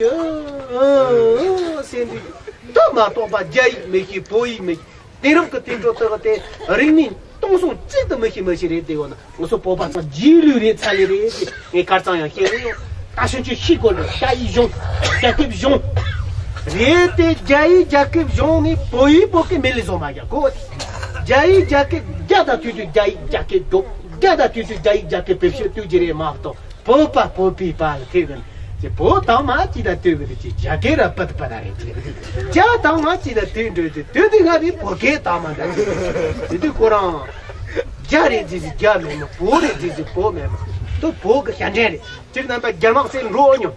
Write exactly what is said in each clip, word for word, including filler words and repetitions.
ཟེར་འདུག་ད་མ་གཏོགས་པ་རྒྱ་ཡིག་མི་ཤེས། བོད་ཡིག་མི་ཤེས། དེང་རབས་ཀྱི་དུས་འགྲོ་དག་དེ་རིག་གནས་སྟོང་སོང་གཅིག་ཏུ་མི་ཤེས་མི་ཤེས་རེད། དེ་ཡོད་ན་ང་ཚོ་བོད་པ་ཚང་རྗེས་ལུས་རེད། ཚ་ཡི་རེད། དེ་ངས་གར་ཚང་ཡང་ཤེས་རེད་ཡོད། ད་ཤོད་ཆུ་ཤི་གོ་ལ་རྒྱ་ཡིག་གཞུང་རྒྱ་སྐད་གཞུང་རེད། དེ་རྒྱ་ཡིག་རྒྱ་སྐད་གཞུང་ནི་བོད་ཡིག་བོད་སྐད་མི་ལས་བཟོ་མ་རྒྱག་གོ། རྒྱ་ཡིག་རྒྱ་སྐད་རྒྱ་དང་དུས་དུས་རྒྱ་ཡིག་རྒྱ་སྐད་སྒྲོག་རྒྱ་དང་དུས་དུས་རྒྱ་ཡིག་རྒྱ་སྐད་བེད་སྤྱོད་གཏོང་རྒྱུ་རེད་མ་གཏོགས། བོད་པ་བོད་པའི་བར་ལ་ཐེབས་ཀྱི་ཅེས་བོད་དང་མ་ཅི་ད་ལྟོས་གི་ཅེས་རྒྱ་སྐད་ར་པད་པ་ད་རེད་ཅེས། རྒྱ་དང་མ་ཅི་ད་ལྟོས་འགྲོ་ཅེས་དུས་དུས་ང་བའི་བོད་སྐད་དང་མ་འདྲ་ཅེས། དེ་དུས་ཁོ་རང་རྒྱ་རེད་ཅེས་རྒྱ་མེད་ན། བོད་རེད་ཅེས་བོད་མེད་ན། དུ་བོད་གི་ཞབས་འདྲེན་རེད། སྤྱིར་རྣམ་པ་རྒྱ་ནག་སེ་འགྲོ་ཨོ་ཉོ།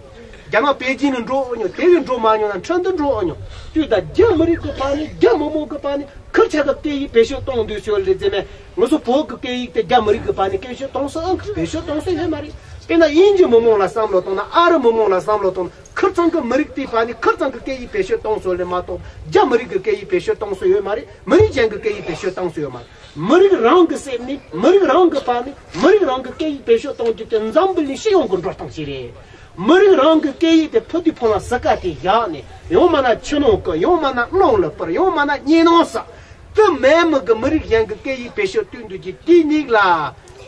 རྒྱ་ནག་པེ་ཅིན་ནས་འགྲོ་ཨོ་ཉོ། དེ་བས་འགྲོ་མ་ཉོ་ན་ཁྲིན་ཏུ་འགྲོ་ཨོ་ཉོ། དུས་ད་རྒྱ་མི་རིགས་གི་བར་ནས་རྒྱ་མི་མང་གི་བར་ནས་ཁིར་ཆ་གི་སྐད་ཡིག་བེད་སྤྱོད་གཏོང་འདོད་ཤོར་ལེ་ཟེར་མེད། ང་ཚོ་བོད་ཀྱི་སྐད་ཡིག་དེ་རྒྱ་མི་རིགས་ཀྱི་བར་ནས་སྐད་སྤྱོད་གཏོང་ས་ཨང་ཁ་བེད་སྤྱོད་གཏོང་ས་ཡོད་མ་རེད། དཔེར་ན་དབྱིན་ཇི་མི་མང་ལ་བསམ་བློ་བཏང་ན། ཨ་རི་མི་མང་ལ་བསམ་བློ་བཏང་ན། ཁིར་ཚང་གི་མི་རིགས་དེའི་བར་ནས་ཁིར་ཚང་གི་སྐད་ཡིག་བེད་སྤྱོད་གཏོང་ས་ཡོད་ལེ་མ་གཏོགས། རྒྱ་མི་རིགས་ཀྱི་སྐད་ཡིག་བེད་སྤྱོད་གཏོང་ས་ཡོད་མ་རེད། མི་རིགས་གཞན་གྱི་སྐད་ཡིག་བེད་སྤྱོད་གཏོང་ས་ཡོད་མ་རེད། མི་རིགས་རང་གི་སེམས་ནས་མི་རིགས་རང་གི་བར་ནས་མི་རིགས་རང་གི་སྐད་ཡིག་བེད་སྤྱོད་གཏོང་རྒྱུ་དེ་འཛམ་བུ་གླིང་སྤྱི་ཡོངས་ཀྱི་འགྲོ་སྟངས་ཤིག་རེད། མི་རིགས་རང་གི་སྐད་ཡིག་དེ་ཕུ་དུས་ཕུ་ལ་ཟི་ཀ་དེ་བཞག་ནས། ཡང་མིན་ན་ཕྱི་ནང་གི། ཡང་མིན་ན་ནང་ལ་པར། ཡང་མིན་ན་ཉེ་ནང་ས། དེ་མེད་མི་གི་མི་རིགས་གཞན་གྱི་སྐད་ཡིག་བེད་སྤྱོད་གཏོང་འདོད་ཀྱི་དེ་ཉིད་ལ་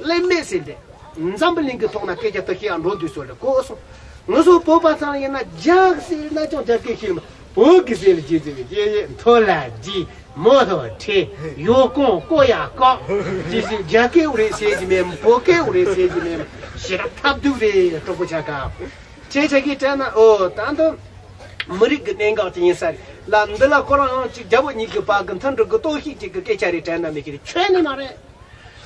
ལེ་མེད་ཟེར་ཏེ། འཛམ་བུ་གླིང་གི་ཐོག་ན་སྐད་ཆ་དེ་ཤེས་ཨ་འགྲོ་འདུག་སོ་ལ་གོ་སོང་། ང་ཚོ་བོད་པ་ཚང་ཡིན་ན་རྒྱ་ཟེར་ན་ཅང་རྒྱ་སྐད་ཤེས་མ། བོད་ཀྱི་ཟེར་ལ་རྗེས་ཟེར་བའི་རྗེས་ཡེ་མཐོ་ལ་རྗེས། མོ་ཐོ་ཁྲེ། ཡོ་ཀོང་ཀོ་ཡ་ཀོ། ཅི་ཞིག་རྒྱ་སྐད་འུ་རེ་ཟེར་གྱི་མེད། བོད་སྐད་འུ་རེ་ཟེར་གྱི་མེད། ཞེ་དྲག་ཐབས་སྡུག་རེད། གྲོགས་པོ་ཆ་ག་ཁྱེད་ཆ་གིས་དྲན་ན། ཨོ་ད་འདི་མི་རིགས་ཀྱི་གནད་འགག་ཅིག་ཡིན་ས་རེད་ལ། འདི་ལ་ཁོ་རང་ཡང་ཅིག་རྒྱ་བོད་གཉིས་ཀྱི་བར་གྱི་མཐུན་སྒྲིལ་གྱི་གཏོར་བཤིག་ཅིག་གི་སྐད་ཆ་རེད་དྲན་ན་མི་ཤེས་རེད། ཁྱོན་ནས་མ་རེད།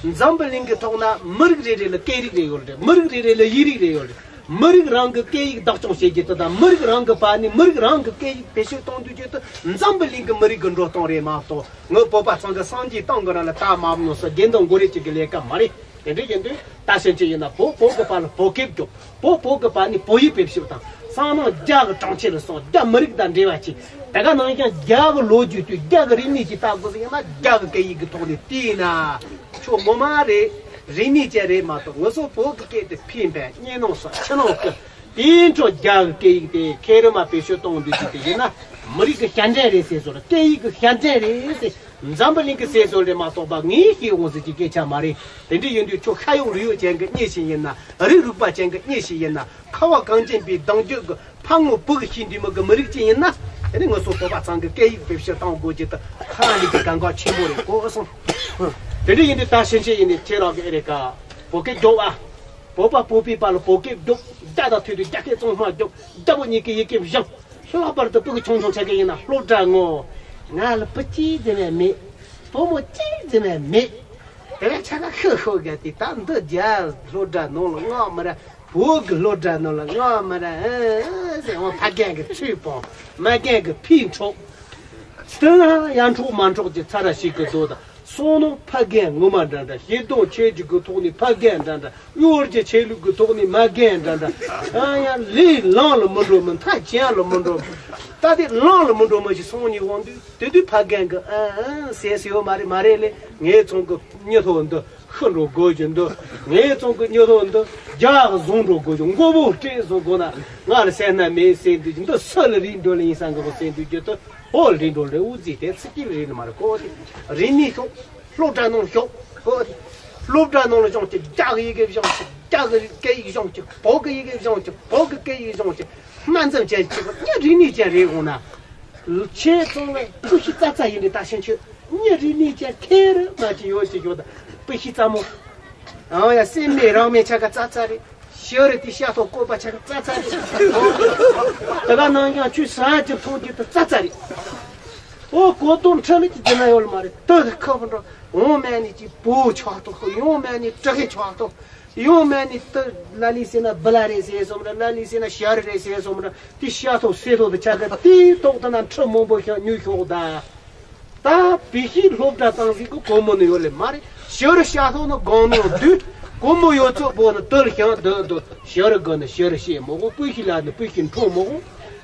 འཛམ་བུ་གླིང་གི་ཐོག་ན་མི་རིགས་རེ་རེ་ལ་སྐད་རིགས་རེ་ཡོད་རེད། མི་རིགས་རེ་རེ་ལ་ཡིག་རིགས་རེ་ཡོད་རེད། མི་རིགས་རང་གི་སྐད་ཡིག་བདག་སྐྱོང་བྱེད་རྒྱུ་དེ་དང་། མི་རིགས་རང་གི་བར་ནས་མི་རིགས་རང་གི་སྐད་ཡིག་བེད་སྤྱོད་གཏོང་འདོད་རྒྱུ་དེ་འཛམ་བུ་གླིང་གི་མི་རིགས་ཀྱི་འགྲོ་སྟངས་རེད་མ་གཏོགས། ངའི་བོད་པ་ཚང་གི་སངས་རྒྱས་བཏང་གི་རང་ལ་ད་མ་མནོ་ས་དགེ་འདུན་མགོ་རེད་ཅིག་གི་ལས་ཀ་མ་རེད། དེ་འདྲ་ཡིན་དུས་ད་ཕྱིན་ཆད་ཡིན་ན་བོད་བོད་ཀྱི་བར་ལ་བོད་སྐད་རྒྱོབ། བོད་བོད་ཀྱི་བར་ནས་བོད་ཡིག་བེད་སྤྱོད་དང་། སང་ནང་རྒྱ་གི་གྲོང་ཁྱེར་ལ་སོང་རྒྱ་མི་རིགས་དང་འབྲེལ་བ་བྱེད། དེ་ག་ནང་བཞིན་རྒྱ་གི་ལོ་རྒྱུས་དུས་རྒྱ་གི་རིག་གནས་ཀྱི་ལྟ་དགོས་ཟེར་ཡིན་ན་རྒྱ་གི་སྐད་ཡིག་གི་ཐོག་ནས་བལྟས་ན་ཆོག་ངོ་མ་རེད། རིག་གནས་ཅན་རེད་མ་གཏོགས། ང་ཚོ་བོད་ཀྱི་སྐད་དེ་ཕན་པས་སྙན་ནོ་སོགས་ཕྱི་ནང་གི་དེའི་འཕྲོ་རྒྱ་གི་སྐད་ཡིག་དེ་ཁེ་རི་མ་བེད་སྤྱོད་གཏོང་འདོད་ཀྱི་དེ་ཡིན་ན་མི་རིགས་ཀྱི་ཞབས་འདྲེན་རེད་ཟེར་སོང་། སྐད་ཡིག་གི་ཞབས་འདྲེན་རེད་ཟེར། འཛམ་བུ་གླིང་གི་ཟེར་སྲོལ་རེད་མ་གཏོགས་པ་ངས་ཤེས་འོང་ཟེར་གྱི་སྐད་ཆ་མ་རེད། དེ་འདྲ་ཡིན་དུས་ཁྱོད་ཤ་ཡོག་རུས་ཡོག་ཅན་གྱི་མྱི་ཞིག་ཡིན་ན། རིགས་རུས་པ་ཅན་གྱི་མྱི་ཞིག་ཡིན་ན། ཁ་བ་གངས་ཅན་པའི་གདངས་རྒྱུད་ཀྱི་ཕ་ངོ་བུ་གི་ཤེས་འདུས་མི་གི་མི་རིགས་ཅིག་ཡིན་ན། དེ་ནི་ང་ཚོ་བོད་པ་ཚང་གི་སྐད་ཡིག་བེད་སྤྱོད་གཏོང་དགོས་ཀྱི་དུ་ཁ་ལི་གི་གང་ག་ཆེན་པོ་རེད་གོ་སོང་། དེ་འདྲ་ཡིན་དུས་ད་ཕྱིན་ཆད་ཡིན་ནི་ཁྱེད་རང་གི་ཨེ་རེད་ཀ། བོད་སྐད་རྒྱོབ་ཨ། བོད་པ་བོད་པའི་བར་ལ་བོད་སྐད་རྒྱོབ། རྒྱ་དང་ཐུག་དུས་རྒྱ་སྐད་གཙང་མ་རྒྱོབ། རྒྱ་བོད་གཉིས་ཀྱི་ཡི་གེ་སྦྱང་། ལྷག་པར་དུ་ཕྲུ་གུ་ཆུང་ཆུང་ཆ་ག་ཡིན་ན་སློབ་གྲྭ་ངོ་། ང་ལ་བུ་གཅིག་ཙམ་ཡང་མེད། བུ་མོ་གཅིག་ཙམ་ཡང་མེད། དེ་ལ་ཆ་ག་ཤི་ཤོག་ག་དེ་ད་འདི་རྒྱ་སློབ་གྲྭ་ནང་ལ་མངགས་མི་ར། བོད་ཀྱི་སློབ་གྲྭ་ནང་ལ་མངགས་མི་ར། ཨེ་ཟེར་འོ་ཕ་རྒན་གྱི་ཚུལ་སྤོང་། མ་རྒན་གྱི་ཕི་འཕྲོག་དེ་ལ་ཡར་འཕྲོག་མར་འཕྲོག་གི་ཚ་ར་ཞིག་གི་རྡོ་དང་། སོང་ནོ་ཕ་རྒན་ངོ་མ་འདྲ་འདྲ། ཞེ་སྡང་ཆེ་རྒྱུ་གི་ཐོག་ནས་ཕ་རྒན་འདྲ་འདྲ། གཡོ་སྒྱུ་ཆེ་ལུགས་ཀྱི་ཐོག་ནས་མ་རྒན་འདྲ་འདྲ། ཨ་ཡ་ལས་ལངས་ལ་མི་འགྲོ་མི། མཐའ་ཅན་ལ་མི་འགྲོ་མི། ད་དེ་ལངས་ལ་མི་འགྲོ་མི་ཞིག་སོང་ནས་འོང་དུས། དེ་དུས་ཕ་རྒན་གྱི་ཨ་ཨ་ཟེར་ཟེར་ཡོད་མ་རེད། མ་རེད་ལེ། ངའི་ཚང་གི་མྱི་ཐོག་འདི་ཤི་འགྲོ་དགོས་ཀྱི་འདུག་ངའི་ཚང་གི་མྱི་ཐོག་འདི་རྒྱ་གི་བཟུང་འགྲོ་དགོས་ཀྱི། མགོ་བོ་སྤྲད་བཟོ་དགོས་ན་ང་ལ་སེར་སྣ་མེད་ཟེར་འདུག་ཀྱི་འདི་སུ་ལ་རིག་འགྲོ་ལེ་ཡིན་ས་འགི་བ་ཟེར་འདུག་ཀྱི་འདི། ཨོ་ལི་འགྲོ་ལེ་འུ་ཙི་དེ་ཚིག་གི་རེད་ནི་མ་རེད་གོ། དེ་རིག་གནས་ཤོག་སློབ་གྲྭ་ནང་ཤོག་གོ། དེ་སློབ་གྲྭ་ནང་ལ་སྦྱོང་ཅིག་རྒྱ་གི་ཡི་གེ་སྦྱོང་ཅིག་རྒྱ་གི་སྐད་ཡིག་སྦྱོང་ཅིག་བོད་གི་ཡི་གེ་སྦྱོང་ཅིག་བོད་གི་སྐད་ཡིག་སྦྱོང་ཅིག་སྨྲ་འཛེམ་བྱས་ཅིག་གཉིས་རིག་གནས་ཅན་རེད་འོང་ན། ཁྱེད་ཚང་ལ་སྤུ་ཤི་ཙག་ཙག་ཡིན་ནི་ད་ཤེས་ཆོད། གཉིས་རིག་གནས་ཅན་ཁེ་རི་མ་ཅིག་ཡོད་ཅིག་ཡོད་ད་སྤུ་ཤི་ཙག་མོ། ཨང་ཡ་སེམས་མེད་རང་མེད་ཆ་ག་ཙག་ཙག་རེད། ཤི་རི་དེ་ཤ་ཐོག་བཀོད་པ་ཆ་ག་ཙག་ཙག་རེད། དེ་ག་ནང་ཡང་ཆུ་ས་ཅིག་མཐོང་རྒྱུ་དེ་ཙག་ཙག་རེད། ཨོ་གོ་དོན་ཁྲ་ལི་ཅི་དེ་ན་ཡོད་མ་རེད། ཏི་དེ་ཁ་བ་འགྲོ་འོང་མེད་ནི་ཅི་བོ་ཆག་ཐོག་ཡོང་མེད་ནི་དྲི་གི་ཆག་ཐོག་ཡོང་མེད་ནི་ཏི་ལ་ལི་ཟེར་ན་བི་ལ་རེད་ཟེར་སོང་ར། ལ་ལི་ཟེར་ན་ཤ་རི་རེད་ཟེར་སོང་ར། དེ་ཤ་ཐོག་སེ་ཐོག་དེ་ཆ་ག་དེ་ཐོག་དེ་ན་ཁྲི་མང་པོ་ཤ་ཉུལ་ཤོག་ད། ད་བི་ཤི་སློབ་གྲྭ་བཏང་ཟིག་གི་གོ་མོ་ནི་ཡོད་ལེ་མ་རེད། ཤ་རི་ཤ་ཐོག་ནི་གང་ནི་ཡོད་དུས་གོ་མོ་ཡོད་ཚོད་པོ་ནི་ཏི་ལ་ཤང་དུ་དུ་ཤ་རི་གི་ནི་ཤ་རི་ཤེས་མོ་གོ། སྤུ་ཤི་ལ་ནི་སྤུ་ཤི་འཕྲོ་མོ་གོ།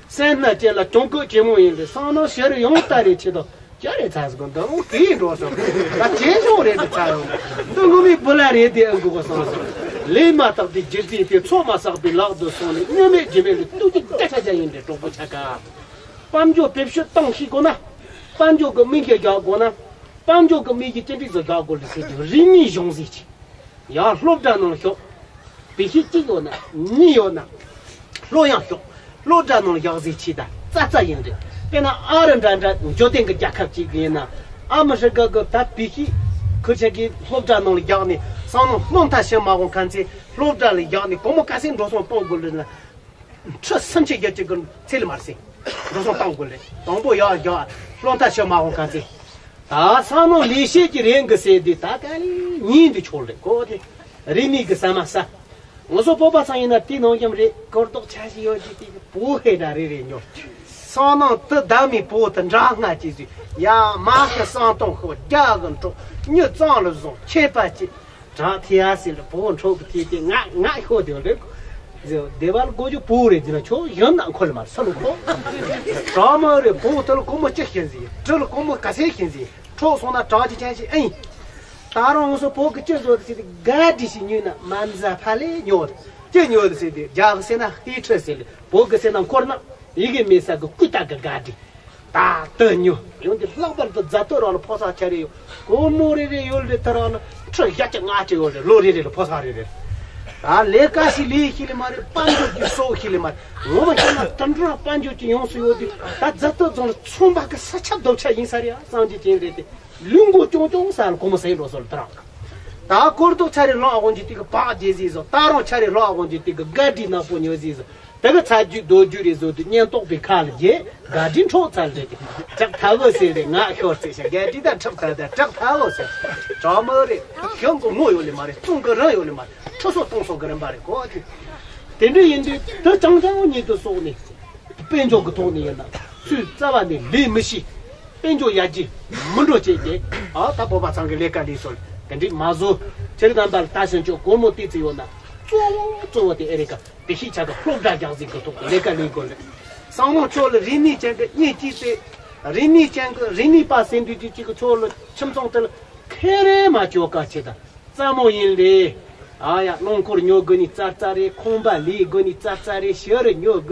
སེམས་སྣ་ཅན་ལ་གྱོང་གུད་ཆེན་མོ་ཡིན་ལེ། སང་ནང་ཤ་རི་ཡོང་ལྟ་རེ་ཆེ་དོ། ཅ་རེ་ཚ་ཟིག་འདི་འོ་དེ་འགྲོ་སོང་། ད་ཇེ་ཆུང་རེད་དུ་ཚ་ཡོང་། འདི་ངོ་མའི་བུ་ལ་རེད་དེ་ཨ་འགུག་གོ་སོང་སོང་། ལས་མ་དག་པའི་རྒྱུ་རྫས་དེ་ཚོགས་མ་བསགས་པའི་ལག་ཏུ་སོང་ནས་གཉིས་མེད་རྒྱུ་མེད་ལ་ལྟོས་ཀྱི་བརྡ་ཆ་ཅན་ཡིན་ཏེ། གྲོགས་པོ་ཆ་ག་དཔལ་འབྱོར་བེད་སྤྱོད་གཏོང་ཤེས་དགོས་ན། དཔལ་འབྱོར་གྱི་མིག་ཤེལ་རྒྱག་དགོས་ན། དཔལ་འབྱོར་གྱི་མིག་ཤེལ་ཅི་འདྲ་ཟིག་རྒྱག་དགོས་ལ་ཟེར་དུས། རིག་གནས་གཞུང་ཟིག་ཅིག་ཡང་སློབ་གྲྭ་ནང་ཤོག་བེད་ཤེས་གཅིག་ཡོད་ན་གཉིས་ཡོད་ན། སློབ་ཡང་ཤོག་སློབ་གྲྭ་ནང་ལ་ཡག་ཟིག་ཆེ་ད་ཙག་ཙག་ཡིན་རེད། དཔེར་ན་ཨ་རི་འདྲ་འདྲ་འབྱོར་ལྡན་གྱི་རྒྱལ་ཁབ་ཅིག་ཡིན་ན། ཨ་མི་རི་ཀ་གི་ད་བེད་ཤེས་ཁུར་ཆ་གི་སློབ་གྲྭ་ནང་ལ་བཞག་ནས་སང་ནང་སློབ་མཐར་ཕྱིན་མ་འོང་ཁ་ཚེ། སློབ་གྲྭ་ལ་བཞག་ནས་སྒོར་མོ་ག་ཚད་འགྲོ་སོང་གཏོང་དགོས་ལ་ན། ཁྲི་སུམ་ཅུ་བརྒྱད་ཅུ་གི་ཚད་ལ་མར་སེང་འགྲོ་སོང་གཏོང་དགོས་ལ། དང་པོ་ཡག་ཡག་སློབ་མཐར་ཕྱིན་མ་འོང་ཁ་ཚེ། ད་སང་ནང་ལས་བྱེད་ཀྱི་རིང་གི་ཟེར་དུས། ད་ག་ལེ་ཉིན་དུ་ཆོག་རེད་གོ་དེ། རིག་གནས་ཀྱི་ཟ་མ་ཟ། ང་ཚོ་བོད་པ་ཚང་ཡིན་ན་དེ་ནང་མཉམ་རེད། གོ་རྟོགས་ཆ་ཞིག་ཡོད་ཀྱི་དེ་གི་བོད་ཧེ་ད་རེ་རེ་ཉོ། སང་ནང་དུ་ད་མི་བོད་དུ་འདྲ་ང་ཅི་ཟིག་ཡ་མ་ཤི་སང་སྟོང་ཤོག་རྒྱ་གི་འཕྲོག་མྱི་གཙང་ལ་བཟུང་ཁྱད་པར་ཅི། དྲག་ཐེ་ཡ་ཟེར་ལ་བོད་འཕྲོག་གི་དེ་དེ་ང་ང་ཤོག་དེ་རེད། སྡེ་བ་ལ་གོ་རྒྱུ་བོད་རེད་དེ་ན་ཆོག་ཡང་ན་འཁོར་ལ་མར་ས་ལུ་ཁོ། གྲོགས་མོ་རེད། བོད་དུ་ལ་སྒོར་མོ་ཅི་ཤེས་ཟིག་དྲི་ལ་སྒོར་མོ་ག་ཚད་ཤེས་ཟིག་འཕྲོག་སོང་ན་དྲག་ཅི་ཅན་ཞིག་ཨེ་ཡིན། ད་རུང་ང་ཚོ་བོད་ཀྱི་སྤྱི་ཚོགས་དེ་ཟེར་དེ་ག་འདྲི་ཞིག་ཉོས་ན་མ་འཛའ་ཕ་ལས་ཉོ། ཅི་ཉོ་དེ་ཟེར་དེ་རྒྱ་གི་ཟེར་ན་ཧི་ཁྲི་ཟེར་ལ། བོད་ཀྱི་ཟེར་ན་འཁོར་ན་ཡི་གེ་མེད་ས་གི་ཀུ་ཏ་གི་ག་འདྲི། ད་དུ་ཉོ་ཡོང་དེ་ལྷག་པར་དུ་རྫ་སྟོད་རང་ལ་ཕོ་གསར་ཆ་རེ་ཡོད། སྒོར་མོ་རེ་རེ་ཡོད་རེད། དེ་རང་ལ་ཁྲི་བརྒྱད་ཅུ་ལྔ་བཅུ་ཡོད་རེད། ལོ་རེ་རེ་ལ་ཕོ་གསར་རེ་རེ། ད་ལས་ཀ་ཞིག་ལས་ཤེས་ལེ་མ་རེད། དཔལ་འབྱོར་གྱི་གསོག་ཤེས་ལེ་མ་རེད། ངོ་མ་བཤད་ན་དུད་འགྲོ་དཔལ་འབྱོར་གྱི་ཡོངས་སུ་ཡོད་དུས། ད་རྫ་སྟོད་རྫོང་ལ་ཚོང་པ་གི་ས་ཆ་རྡོབ་ཆ་ཡིན་ས་རེད་ཨ། སངས་རྒྱས་ཅན་རེད་དེ། ལུས་མགོ་ཀྱོང་ཀྱོང་ས་ལ་སྒོར་མོ་ཟད་འགྲོ་སོང་ལ་དེ་རང་། ད་གོ་རྟོགས་ཆ་རེ་ལོང་དགོང་གི་དེ་གི་བག་རྒྱས་ཟིག་བཟོ། ད་རུང་ཆ་རེ་ལོང་དགོང་གི་དེ་གི་ག་འདྲི་ནག་པོ་ཉོ་ཟིག་བཟོ། དེ་གི་ཚ་རྒྱུད་རྡོ་རྒྱུད་རེ་བཟོ་དུས་གཉེན་རྟོག་པའི་ཁ་ལ་རྒྱས། ག་འདྲི་འཕྲོག་ཚར་རེད་དེ། ཁྲག་ཐལ་བོ་ཟེར་རེད། ང་ཤོར་ཚེ་ཤ་ག་འདྲི་ད་ཁྲག་ཐལ་ད་ཁྲག་ཐལ་བོ་ཟེར། གྲོགས་མོ་རེད། གཞུང་གི་ངོ་ཡོད་ལེ་མ་རེད། བཙོང་གི་རང་ཡོད་ལེ་མ་རེད། ཁྲི་སོ་སྟོང་སོ་གི་རིན་པ་རེད་གོ་དེ། དེ་འདྲ་ཡིན་དུས་དེ་ཅང་ཅང་ཉིད་དུ་སོགས་ནས། དཔལ་འབྱོར་གྱི་ཐོག་ནས་ཡིན་ན་ཚུར་རྩ་བ་ནས་ལས་མི་ཤེས། དཔལ་འབྱོར་ཡར་རྒྱས་མི་འགྲོ་བྱེད་ཀྱི། ཨ་ད་བོད་པ་ཚང་གི་ལས་ཀ་ལས་སོང་དེ་འདྲས་མ་བཟོ། ཁྱེད་རང་པ་ལ་ལྟ་ཞིང་ཆོག་སྒོར་མོ་ཏོག་ཙམ་ཡོད་ན་གཙོ་བོ་གཙོ་བོ་དེ་ཨེ་རེད་ཀ་བེད་ཤེས་ཆ་ག་སློབ་གྲྭ་རྒྱག་ཟིག་གི་ཐོག་ལས་ཀ་ལས་དགོས་ལེ། སང་ནང་ཆོག་ལ་རིག་གནས་ཅན་གྱི་གཉེན་སྐྱིད་དེ། རིག་གནས་ཅན་གྱི་རིག་གནས་པ་ཟེར་འདུག་ཅིག་ཅིག་གི་ཆོག་ལ་ཁྱིམ་ཚང་དེ་ལ་ཁེ་རེ་མ་བཅོལ་ཀ་ཆེ་ད། རྩ་མོ་ཡིན་ལེ། ཨ་ཡ་རླངས་འཁོར་ཉོ་དགོས་ནི་རྩ་རྩ་རེད། ཁང་པ་ལས་དགོས་ནི་རྩ་རྩ་རེད། ཞི་རུ་ཉོ་དགོས།